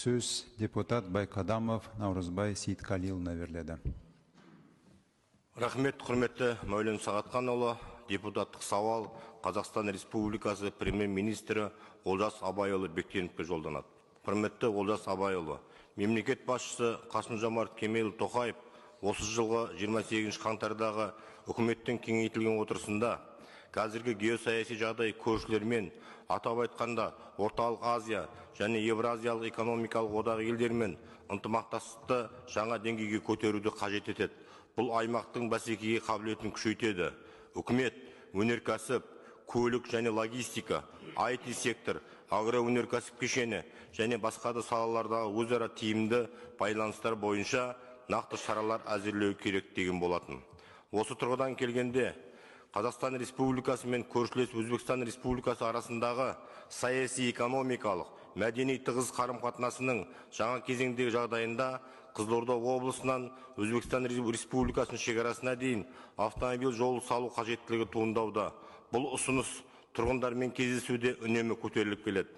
Сөз депутат Байқадамов Наурызбай Сейітқалиұлына беріледі. Рахмет, құрметті Мәулен Сағатханұлы. Депутаттық сауал Қазақстан Республикасы Премьер-министрі Олжас Абайұлы Бектеновке жолданады. Құрметті Олжас Абайұлы, мемлекет басшысы Қасым-Жомарт Кемелұлы Тоқаев осы жылғы 28 қаңтардағы үкіметтің кеңейтілген отырысында қазіргі геосаяси жағдай көршілермен, атап айтқанда Орталық Азия және Евразиялық экономикалық одақ елдерімен ынтымақтастықты жаңа деңгейге көтеруді қажет етеді. Бұл аймақтың бәсекеге қабілетін күшейтеді. Үкімет өнеркәсіп, көлік және логистика, IT сектор, агроөнеркәсіп кешені және басқа да салалардағы өзара тиімді байланыстар бойынша нақты шаралар әзірлеу керек деген болатын. Осы тұрғыдан келгенде Қазақстан Республикасы мен көршілес Өзбекстан Республикасы арасындағы саяси, экономикалық, мәдени тығыз қарым-қатынасының жаңа кезеңдегі жағдайында Қызылорда облысынан Өзбекстан Республикасының шекарасына дейін автомобиль жолы салу қажеттілігі туындауда. Бұл ұсыныс тұрғындармен кездесуде үнемі көтеріліп келеді.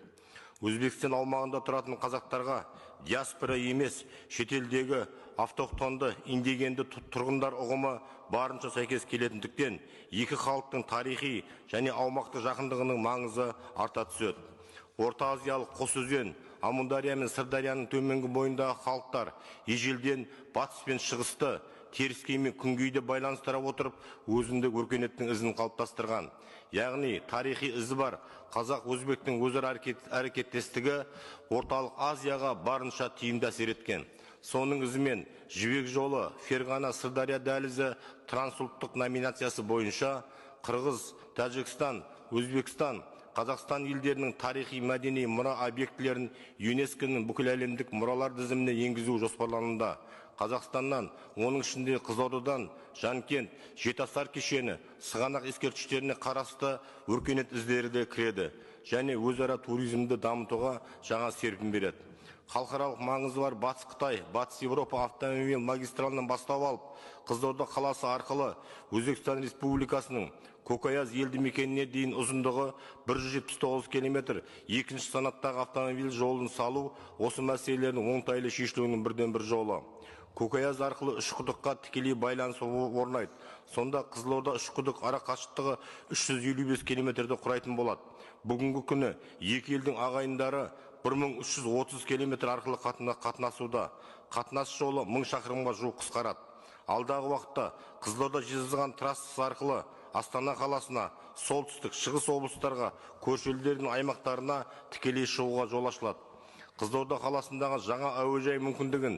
Өзбекстан аумағында тұратын қазақтарға диаспора емес, шетелдегі автохтонды индигенді тұрғындар ұғымы барынша сәйкес келетіндіктен екі халықтың тарихи және аумақтық жақындығының маңызы арта түседі. Орта Азиялық қос өзен, Амудария мен Сырдарияның төменгі бойындағы халықтар ежелден батыс пен шығысты, теріскей мен күнгейді байланыстыра отырып, өзіндік өркениеттің ізін қалыптастырған. Яғни тарихи ізі бар қазақ өзбектің өзара әрекеттестігі Орталық Азияға барынша тиімді әсер еткен. Соның ізімен Жібек жолы, Ферғана, Сырдария дәлізі трансұлттық номинациясы бойынша Қырғыз, Тәжікстан, Өзбекстан, Қазақстан елдерінің тарихи мәдени мұра объектілерін ЮНЕСКО-ның бүкіләлемдік мұралар тізіміне енгізу жоспарлануда. Қазақстаннан, оның ішінде Қызылордадан Жанкент, Жетіасар кешені, Сығанақ ескерткіштеріне қарасты өркениет іздері де кіреді және өзара туризмді дамытуға жаңа серпін береді. Халықаралық маңызы бар Батыс Қытай, Батыс Еуропа автомобиль магистралынан бастау алып, Қызылорда қаласы арқылы Өзбекстан Республикасының Көкаяз елді мекеніне дейін ұзындығы 179 километр екінші санаттағы автомобиль жолын салу осы мәселелердің оңтайлы шешілуінің бірден бір жолы. Көкаяз арқылы Үшқұдыққа тікелей байланыс орнайды. Сонда Қызылорда Үшқұдық ара қашықтығы 355 километрді құрайтын болады. Бүгінгі күні екі елдің ағайындары 1330 километр арқылы қатынасуда. Қатынас жолы 1000 шақырымға жуық қысқарады. Алдағы уақытта Қызылорда Жезқазған трассасы арқылы Астана қаласына, солтүстік, шығыс облыстарға, көрші елдердің аймақтарына тікелей шығуға жол ашылады. Қызылорда қаласындағы жаңа әуежай мүмкіндігін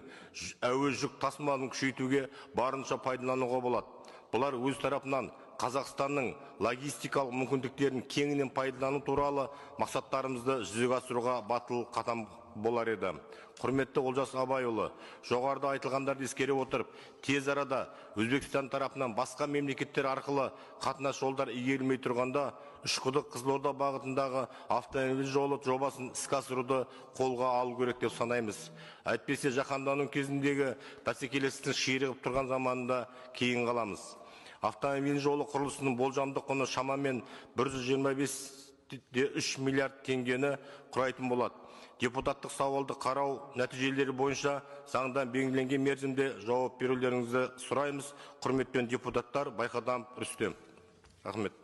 әуе жүк тасымалын күшейтуге барынша пайдалануға болады. Бұлар өз тарапынан Қазақстанның логистикалық мүмкіндіктерін кеңінен пайдалану туралы мақсаттарымызды жүзеге асыруға батыл қадам болар еді. Құрметті Олжас Абайұлы, жоғарыда айтылғандарды ескере отырып, тез арада Өзбекстан тарапынан басқа мемлекеттер арқылы қатынас жолдар игерілмей тұрғанда Үшқұдық Қызылорда бағытындағы автомобиль жолы жобасын іске асыруды қолға алу керек деп санаймыз. Әйтпесе жаһандану кезіндегі бәсекелестіктің ширығып тұрған заманында кейін қаламыз. Автомобиль жолы құрылысының болжамды құны шамамен 125,3 миллиард теңгені құрайтын болады. Депутаттық сауалды қарау нәтижелері бойынша заңда белгіленген мерзімде жауап берулеріңізді сұраймыз. Құрметпен депутаттар Байқадамов Рүстем. Рахмет.